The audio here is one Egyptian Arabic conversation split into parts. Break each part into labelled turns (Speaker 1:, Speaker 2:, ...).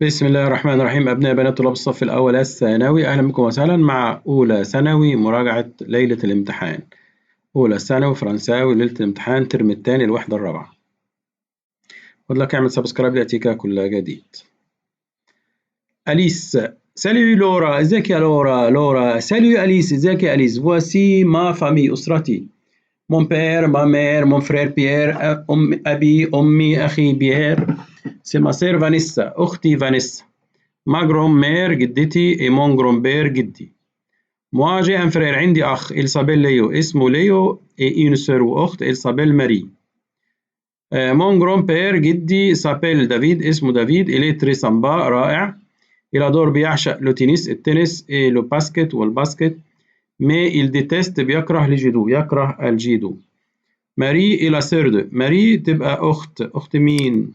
Speaker 1: بسم الله الرحمن الرحيم. أبناء بنات طلاب الصف الأول الثانوي، أهلا بكم وسهلا مع أولى ثانوي مراجعة ليلة الامتحان. أولى ثانوي فرنساوي ليلة الامتحان ترم الثاني الوحدة الرابعة. فضلك اعمل subscribe ليأتيك كل جديد. أليس: salut لورا، ازيك يا لورا؟ لورا: salut أليس، ازيك يا أليس؟ voici ma famille، أسرتي. mon père، ma mère، mon frère بيير، أبي، أمي، أخي بيير. c'est ma sœur فانيسا، أختي فانيسا. ma grand-mère، جدتي، et mon grand-père، جدي. moi j'ai un frère، عندي أخ، il s'appelle ليو، اسمه ليو، et une sœur، وأخت، elle s'appelle ماري. mon grand-père، جدي، s'appelle دافيد، اسمه دافيد. il est très sympa، رائع. il adore، بيعشق، le tennis، التنس، et le basket، والباسكت. mais il déteste، بيكره، le judo، يكره الجيدو. ماري est la sœur de، ماري تبقى أخت، أخت مين؟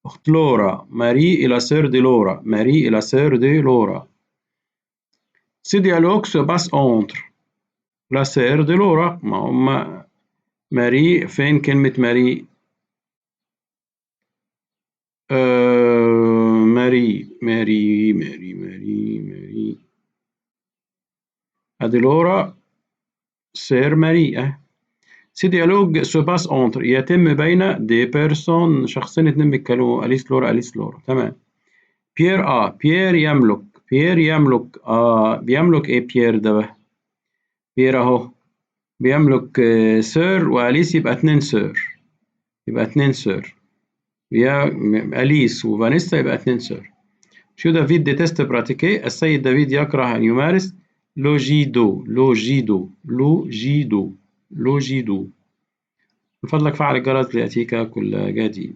Speaker 1: أخت لورا. ماري est la sœur de لورا. ماري est la sœur de لورا. ce dialogue se passe entre la sœur de لورا. ما هما ماري، فين كلمة ماري؟ ماري ماري ماري ماري ماري، ادي لورا sœur ماري اه. ce dialogue se passe entre، يتم بين، deux personnes، شخصين اتنين بيتكلموا، أليس لورا، أليس لورا، تمام. بيير a، بيير يملك، بيير يملك، بيملك ايه بيير ده بقى؟ بيير اهو بيملك sœur وأليس، يبقى اتنين sœurs، يبقى اتنين sœurs. يا أليس وفانيسا يبقى اتنين sœurs. monsieur دافيد déteste pratiquer، السيد دافيد يكره أن يمارس، le judo، le judo، le judo، le judo. من فضلك فعل الجرس ليأتيك كل جديد.